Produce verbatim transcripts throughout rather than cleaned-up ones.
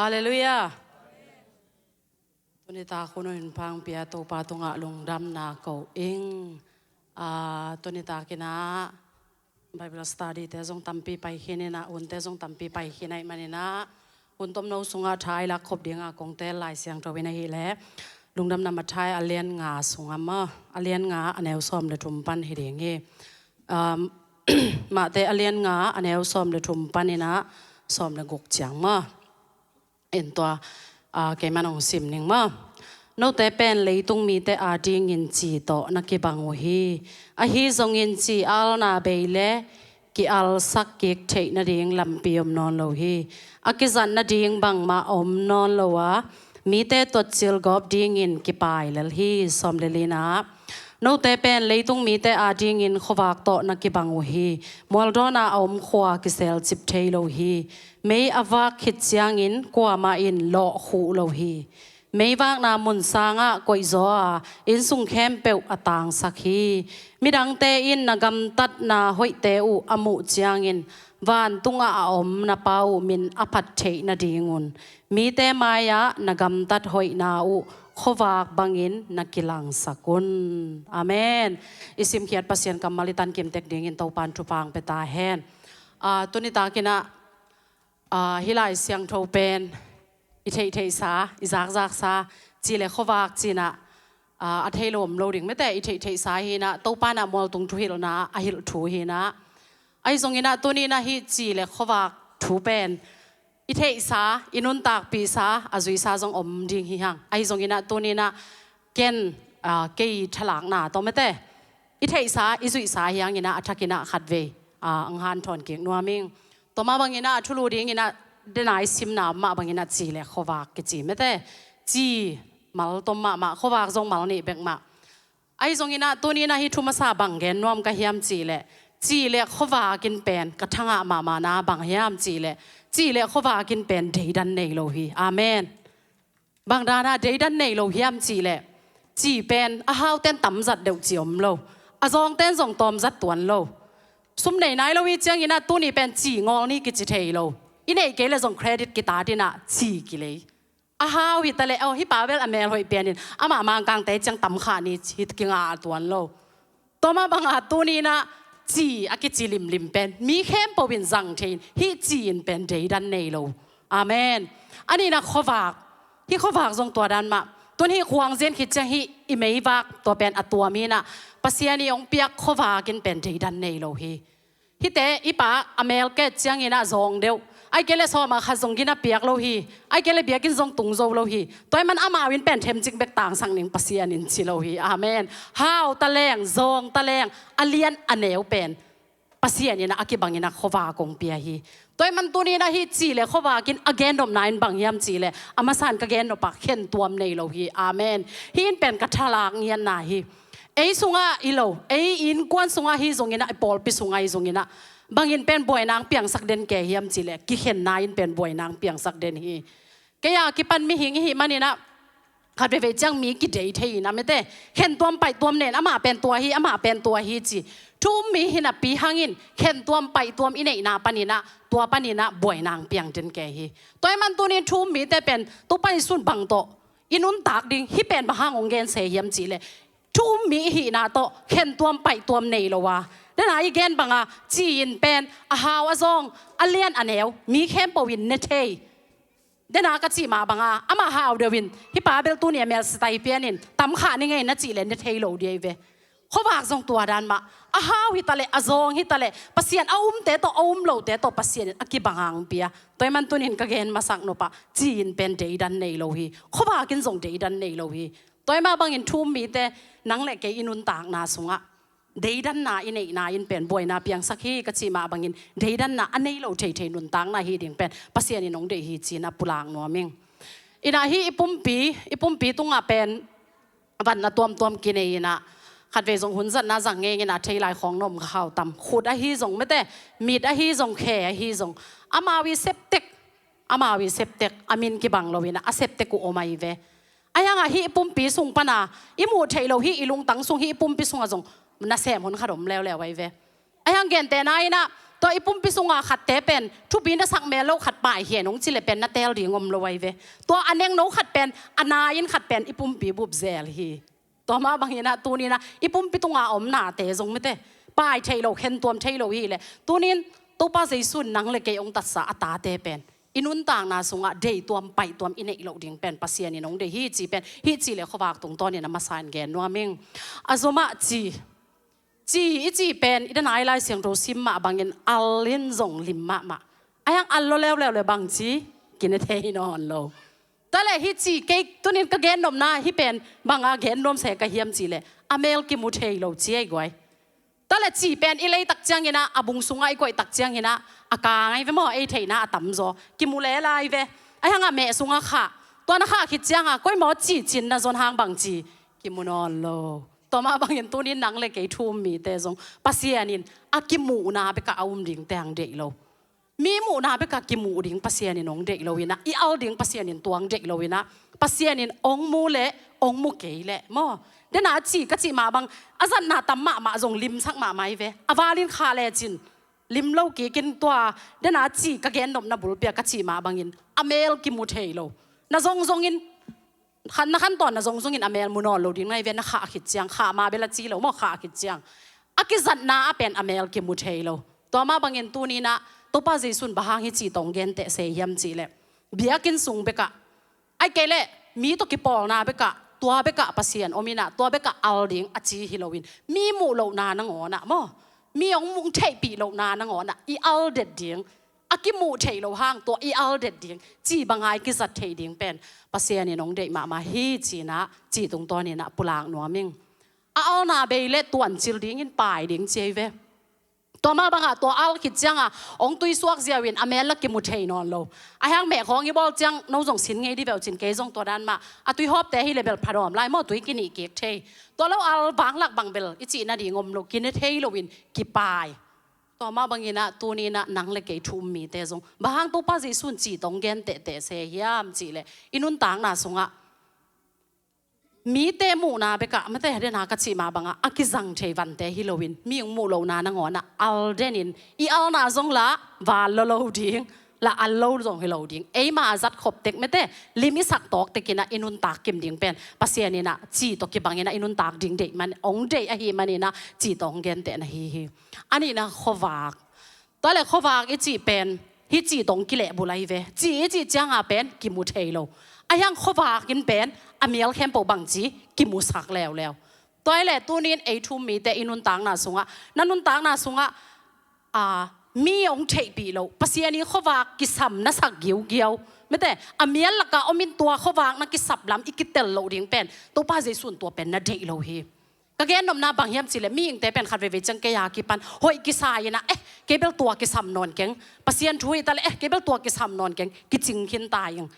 Halleluiah. Tunitak hun hun pangpia Topa tungah lungdamna ko ing. Ah, tunitak inah Bible study te zong tampi pai khin inah, hunte zong tampi pai khin ahih maninah hun tomno sungah tha i lak khop dinga kong teel Lai Siangtho in ahih leh Lungdamna Matthai a lian nga sungah maw, a lian nga a neu sawm le thum pan hi ding hi. Um, Matthai a lian nga a neu sawm le thum paninah sawm le guk ciang maw. En tua, ah, keiman hong sim ning maw. Note pen leitung mite adingin ci tawh na kibang uh hi. Ahi zongin ci alna bei le kialsak kik theih nading lampi om nawn lo hi. A kizat nading bangmah om nawn lo a, mite tuatcil gawp dingin kipai lel hi. Sawm le lina, note pen leitung mite adingin khuavak tawh na kibang uh hi. Mualdawna a om khua kiselcip thei lo hi. Mei a vak khit ciangin kuamah in lawh khuh lo hi. Meivakna mun sangah koihzaw a, innsung khempeuh a tangsak hi. Midangte in na gamtatna hoihte uh a muh ciangin vantungah a om na Pa uh min a phat theih nadingun mite mai-ah na gamtat hoihna uh khuavak bangin na kilangsak un. Amen. I simkhiat Pasian kammal i tankim tek dingin Topan thupha hong pia ta hen. Ah, tuni takinah, ah, hih Lai Siangtho pen i theihtheihsa, i zakzaksa, ci le khuavak cinah, ah, a thei lo om lo ding mete, i theihtheihsa hinah, Topa inah mualtung thuhilhna a hilh thu hinah. Ahi zonginah tuninah hih ci le khuavak thu pen i theihsa, i nuntakpihsa, a zuisa zong om ding hi hang. Ahi zonginah tuninah ken, ah, kei thalakna tawh mete, i theihsa, i zuihsa hi hanginah a thakinah khatvei, ah, ang hanthawn kik nuam ing. Tua mah banginah a thulu dinginah dena i simna mah banginah ci le khuavak kici mete. Ci mal tom mahmah, khuavak zong mal nih bek mah. Ahi zonginah tuninah hih thu masa bang gen nuam ka hiam cih leh, ci le khuavak in pen ka thangah mahmahna bang hiam cih leh, ci le khuavak in pen deidan nei lo hi. Amen. Bang danah deidan nei lo hiam cih leh, ci pen a haute'n tamzat deuh ci om lo, a zawngte'n zong tawmzat tuan lo. Sum nei nai lo hi cianginah tuni pen ci ngawl ni kici thei lo. I neih kei le zong credit kitat inah ci kilei. A hau hi taleh, oh, hih pa bel a mel hoih pianin amah Mangkangte ciang tam khah ni ci kinga a tuan lo. Tua mah banga tuninah ci a kici limlim pen mi khempeuh in zang thei in, hih ci in pen deidan nei lo. Amen. A nihna khuavak, hih khuavak zong tua dan mah. Tun hih khuang zian khit ciang hih i meivak tua pen a tuam hinah, Pasian i hong piak khuavak in pen deidan nei lo hi. Hihte i pa a mel ket cianginah zawng deuh, ahih kei leh sawm a khat zong ginah piak lo hi. Ahih kei leh biakinn zong tung zo lo hi. Tua ahih man amau in pen themcik bek tangsak ning, Pasian in ci lo hi. Amen. Hau taleng, zawng taleng, a lian a neu pen Pasian inah a kibanginah khuavak hong pia hi. Tua ahih man tuninah hih ci le khuavak in a gennopna in bang hiam cih leh, a masa in ka gennop ah khentuam nei lo hi. Amen. Hih in pen ka thalak ngiatna hi. Ei sungah hi lo, ei innkuan sungah hi zonginah, i pawlpi sungah hi zonginah, bangin pen buaina hong piangsak den kei hiam cih leh, kikhenna in pen buaina hong piangsak den hi. Kei a kipan mihing i hih maninah, khat veivei ciang mi kidei thei inah mete, khentuam paihtuam nen, amah pen tua hi, amah pen tua hi ci. Thu um mi hi napi hangin khentuam paihtuam i neihna paninah, tua paninah buaina hong piang den kei hi. Tua ahih man tunin thu um mite pen Topa Jesu in bang tawh i nuntak ding, hih pen bang hang hong gense hiam cih leh, thu um mi i hihna tawh khentuam paihtuam nei lo a, dena i gen banga ci in pen a hau a zawng, a lian a neu mi khempeuh in ne thei. Dena ka cih mah banga amah hau deuh in, hih pa bel tuni a mel sitai pianin tam khah ni ngei na cih leh ne thei lo ding hi ve. Khuavak zong tua dan mah. A hau hi taleh, a zawng hi taleh, Pasian a umte tawh, a um lote tawh Pasian in a kibang hong pia. Tua ahih man tunin ka gen masak nop ah, ci in pen deidan nei lo hi. Khuavak in zong deidan nei lo hi. Tua ahih mah bangin thu um mite, nang le kei i nuntakna sungah deidanna i neihna in pen buaina piangsak hi ka cih mah bangin, deidanna a nei lo theithei nuntakna hi ding pen Pasian in hong deih hi ci-in a pulak nuam ing. Inah hih i pumpi, i pumpi tungah pen van a tuamtuam kinei inah, khatvei zong hun zatna zang ngei inah thei lai khawng na om kha khau tam. Khut ahi zong mete, mit ahi zong, khe ahi zong, amau i septek, amau i septek, a min kibang lo inah a septek uh om ahi ve. Ahi hangah hih i pumpi sung pana i muh theih lo hih i lungtang sung, hih i pumpi sungah zong nasem hun khat om leuleu ahi ve. Ahi hang gentehna in ah, tua i pumpi sunga khatte pen thupi na sak mel lo khat paikhia in hong ci leh pen na teel ding om lo ahi ve. Tua a nengno khat pen, a na-in khat pen i pumpi bup zel hi. Tua mah bangin ah tuni-in ah i pumpi tunga om nate zong mite, pai thei lo, khentuam thei lo hi leh, tuni-in Topa Jesu in nang le kei hong tatsa a tate pen i nuntakna sungah deihtuam paihtuam i neih loh ding pen Pasian in hong deih hi cih pen, hih cih leh khuavak tungtawnin a masa in gen nuam ing. A zomah ci, ci i cih pen i dan a i Lai Siangtho sim mah bangin al in zong lim mahmah. Ahi hang al lo leuleu leh bang ci, kine thei nawn lo. Tua leh hih ci, kei tuni-in ka gennopna hih pen banga gen nuam se ka hiam cih leh, a mel kimu thei lo ci ahi guai. Tua leh ci pen i lei tak ciangin ah, a bung sungah i koih tak ciangin ah, a kang ahi ve maw, ei theihna a tamzaw kimu le lai ve. Ahi hang a meh sungah khah, tua na khah khit ciangah koi maw ci cin na zon hang bang ci, kimu nawn lo. Tua mah bangin tuni-in nang le kei thu-um mite zong Pasian in a kimuhna bekah a um dingte hong deih lo. Mi muhna bekah kimuh ding Pasian in hong deih lo in ah, i al ding Pasian in tua hong deih lo in ah, Pasian in hong mu leh hong mu kei leh maw. Dena ci ka cih mah bang, a zatna tam mahmah zong limsak mahmah hi ve. A val in khah lecin lim lo kikin, tua dena ci ka gennopna bulpi-a ka cih mah bangin a mel kimu thei lo. Na zongzongin, khan, na khantawn na zongzongin a mel mu nawn lo ding na hi ve, na khah khit ciang, khah ma bel a ci lo maw, khah khit ciang. A kizatna ah pen a mel kimu thei lo. Tua mah bangin tuni-in ah Topa Jesu in bang hang hih ci tawh hong genteh se hiam cih leh, biakinn sung bekah, ahih kei leh mi tawh kipawlna bekah, tua bekah Pasian om in ah, tua bekah al ding a ci hi loin, mi muh lohna nangawn ah maw, mi hong muh theihpih lohna nangawn ah i al det ding, a kimuh theih loh hang tua i al det ding, ci banga i kizat theih ding pen Pasian in hong deih mahmah hi ci-in ah, ci tungtawnin ah pulak nuam ing. A alna bei leh tuancil dingin pai ding ci ahi ve. Tua mah bangah tua al khit ciangah hong tuisuak ziau in a mel lah kimu thei nawn lo. Ahi hang meh khawng i bawl ciang no zong sin ngei dih veuh cin, kei zong tua dan mah. A tuihawpte hi leh bel phadawm lai maw, tui kinih kik thei. Tua lo al vanglak bang bel i cih nading om lo, kine thei loin kipai. Tua mah bangin ah tuni-in ah nang le kei thu-um mite zong, bang hang Topa Jesu in ci tawh hong gen tehteh se hiam cih leh, i nuntakna sungah mite muhna bekah, mite dena ka cih mah bangah a kizang thei vante hi loin, mi hong muh lohna nangawn ah al denin, i alna zong lah val lo lo ding, lah al lo zong hi lo ding. Eima a zat khop tek, mite lim i sak tawk tekin ah i nuntak kim ding pen Pasian in ah ci tawh kibangin ah i nuntak ding deih man, hong deih ahih manin ah ci tawh hong genteh na hi hi. A nihna khuavak. Tua leh khuavak i cih pen hih ci tawh hong kilehbulh ahi ve. Ci i cih ciangah pen kimu thei lo. Ahi hang khuavak in pen a mial khempeuh bangci kimusak leuleu. Tua hi leh tuni-in ei thu-um mite i nuntakna sungah, na nuntakna sungah, a, mi hong theihpih loh, Pasian i khuavak kisam na sak giugiau, mite, a mial lakah om in tua khuavak na kisap lam i kitel loh ding pen Topa Jesu in tua pen na deih lo hi. Ka gennopna bang hiam cih leh, mihingte pen khat veivei ciang kei a kipan hoih kisa in ah, eh, kei bel tua kisam nawn keng, Pasian thu hi ta leh, eh, kei bel tua kisam nawn keng, kicing khin ta ing,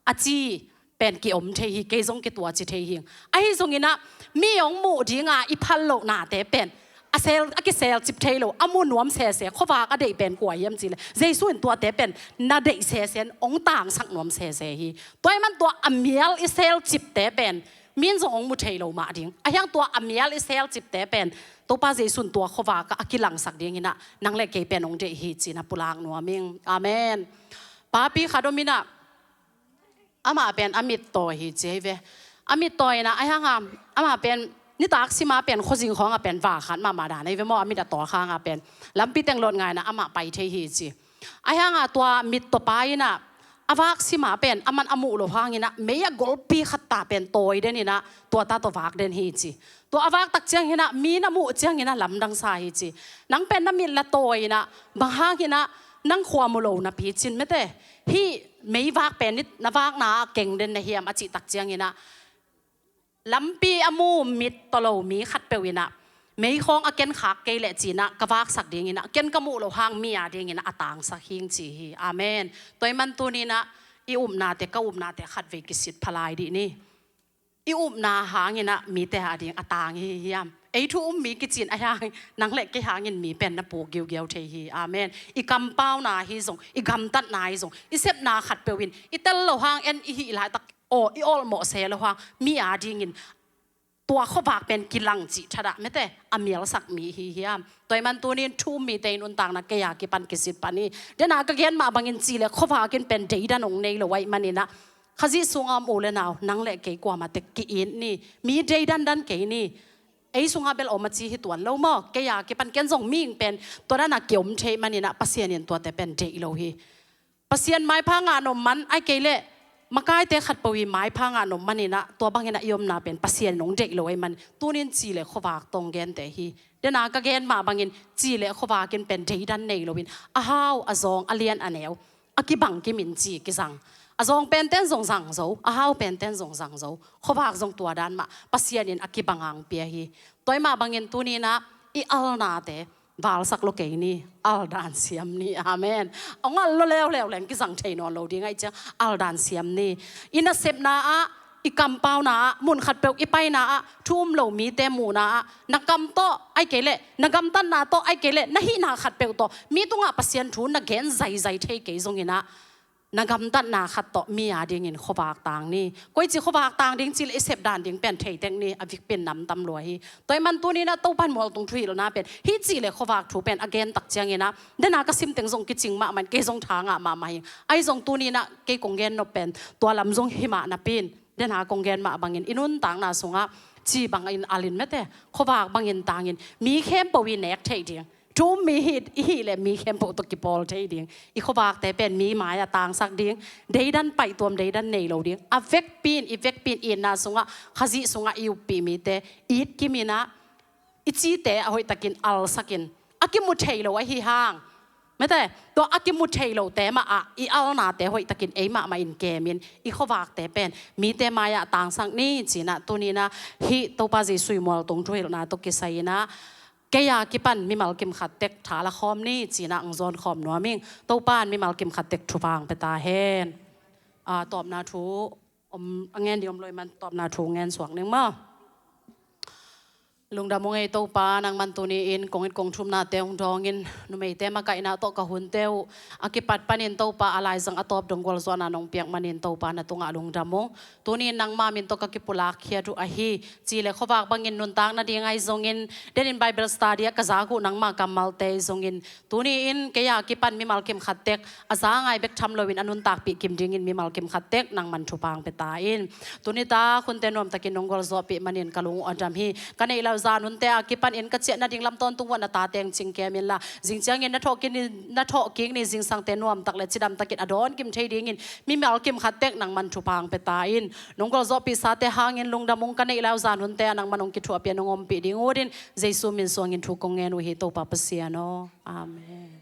a ci pen kiom thei hi, kei zong kei tua ci thei hi. Ahi zongin ah mi hong muh dinga i phal loh nate pen a sel, a kiselcip thei lo, a mu nuam sese, khuavak a deih pen kua hiam cih leh, Jesu in tuate pen na deih sese in hong tangsak nuam sese hi. Tua ahih man tua a mial i selcipte pen mi in zong hong mu thei lo mah ding. Ahi hang tua a mial i selcipte pen Topa Jesu in tua khuavak ah a kilangsak dingin ah nang le kei pen hong deih hi ci-in ah pulak nuam ing. Amen. Papi khat om in ah, amah pen a mit tawi hi ci ahi ve. A mit tawi in ah, ahi hang a, amah pen nitak sim a pen khuazing khawng ah pen va khat mahmah dan ahi ve maw, a mit a tawi khang a pen lampi teng lawt ngai in ah amah pai thei hi ci. Ahi hang a tua mit tawpa in ah a vak sim a pen aman a muh loh hangin ah mei a golpi khat ta pen tawi den in ah tua ta tawh vak den hi ci. Tua a vak tak ciangin ah mi na muh ciangin ah lamdang sa hi ci. Nang pen na mit lah tawi in ah, bang hangin ah nang khua mu lo napi cin, mite, hih meivak pen na vakna ah keng den na hiam a cih tak ciangin ah, lampi a mu mit tawh lo mi khatpeuh in ah, mei khawng a ken khak kei leh ci-in ah ka vaksak dingin ah, ken ka muh loh hang mi a dingin ah a tangsak hing ci hi. Amen. Tua ahih man tuni-in ah i upnate, ka upnate khatvei kisit pha lai dih ni. I upna hangin ah mite a ding a tang hi hiam? Ei thu-um mi kici-in a hang, nang le kei hangin mi pen na puk giugiau thei hi. Amen. I kampauna hi zong, i gamtatna hi zong, i sepna khatpeuh in i tel loh hang, en i hih laitak aw, i olhmawh se loh hang mi a dingin tua khuavak pen kilang cih thadah mete a mialsak mi hi hiam? Tua ahih man tunin thu um mite in nuntakna kei a kipan kisit pan hi. Dena ka gen mah bangin ci le khuavak in pen deidan hong nei lo ahih maninah Khazih sungah om u le nau, nang le kei kuamah tek ki-it ni. Mi deidandan kei ni. Ei sungah bel om a ci hi tuan lo maw? Kei a kipan ken zong mihing pen tua dana kiom thei maninah Pasian in tuate pen deih lo hi. Pasian maipha ngah nop man, ahih kei leh makaite khatpeuh i maipha ngah nop maninah tua banginah i omna pen Pasian in hong deih lo ahih man tunin ci le khuavak tawh hong gente hi. Dena ka gen mah bangin ci le khuavak in pen deidan nei loin a hau a zawng a lian a neu a kibang kimin ci kizang. A zawng penten zong zang zo, a hau penten zong zang zo. Khuavak zong tua dan mah Pasian in a kibang a hong pia hi. Tua ahih mah bangin tuninah i alnate valsak lo kei ni, aldan siam ni. Amen. Hong al lo leuleu leng kizang thei nawn lo ding ahih ciang aldan siam ni. I nasepna ah, i kampauna ah, mun khatpeuh i paina ah, thu um lo mite muhna ah, na kam tawh ahih kei leh na gamtatna tawh ahih kei leh na hihna khatpeuh tawh mi tungah Pasian thu na gen zaizai thei kei zonginah na gamtatna khat tawh mi a dingin khuavak tang ni. Koici khuavak tang ding ci le i sep dan ding pen theitek ni, a vikpin namtam lua hi. Tua ahih man tuninah Topan mualtung thuhilhna pen hih ci le khuavak thu pen a gen tak cianginah dena ka simteng zong kicing mahmah in kei zong tha ngah mahmah hi. Ahi zong tuninah kei kong gen nop pen tua lam zong hi mah napin dena kong gen mah bangin i nuntakna sungah ci bangin alin mete khuavak bangin tangin mi khempeuh i nek theih ding. Thu um mi hi, i hih leh mi khempeuh tawh kipawl thei ding. I khuavakte pen mi mai-ah tangsak ding. Deidan paihtuam, deidan nei lo ding. A vekpi in, i vekpi in itna sungah, Khazih sungah i uppih mite it kiminah i cite a hoihtakin alsakin a kimu thei lo ahi hang mete, tua a kimu thei lote mah ah i alnate hoihtakin ei mahmah in kemin i khuavakte pen mite mai-ah tangsak ni cinah tuninah hih Topa Jesuh i mualtung thuhilhna tawh kisai-inah kei a kipan mimal kimkhat tek tha la khawm ni cinah ang zawn khawm nuam ing. Topa in mimal kimkhat tek thupha ang pia ta hen. A tawpna thu om, a ngen ding om lo ahih man tawpna thu ngen suak ning maw? Lungdam ung ei Topa, nangman tuni-in kong it kong thumnate hong dawngin numeite makaihna tawh ka hunte uh a kipat panin Topa a laizang a tawp dong gualzawhna nong piak manin Topa na tungah lungdam ung. Tuni-in nangma min tawh ka kipulak khiat uh ahi. Ci le khuavak bangin nuntak nading ahi zongin, denin Bible study ah ka zak uh nangma kammalte ahi zongin, tuni-in kei a kipan mimal kimkhat tek a za ngai bek tham loin a nuntakpih kim dingin mimal kimkhat tek nangman thupha ang pia ta in. Tuni tak hunte nuamtakin nong gualzawhpih manin ka lung uh a dam hi. Ka neih lo zan hunte a kipanin ka ciah nading lam tawntung uh ah na tate hong cingkem inla, zing ciangin na thawhkik ni, na thawhkik ni zingsangte nuamtak le cidamtakin a dawn kim thei dingin mimal kimkhat tek nangman thupha ang pia ta in. Nong gualzawhpihsate hangin lungdam ung. Ka neih lo zan hunte ah nangman hong kithuahpih a nong ompih ding utin Jesuh min suangin thu kong ngen uh hi Topa Pasian aw. Amen.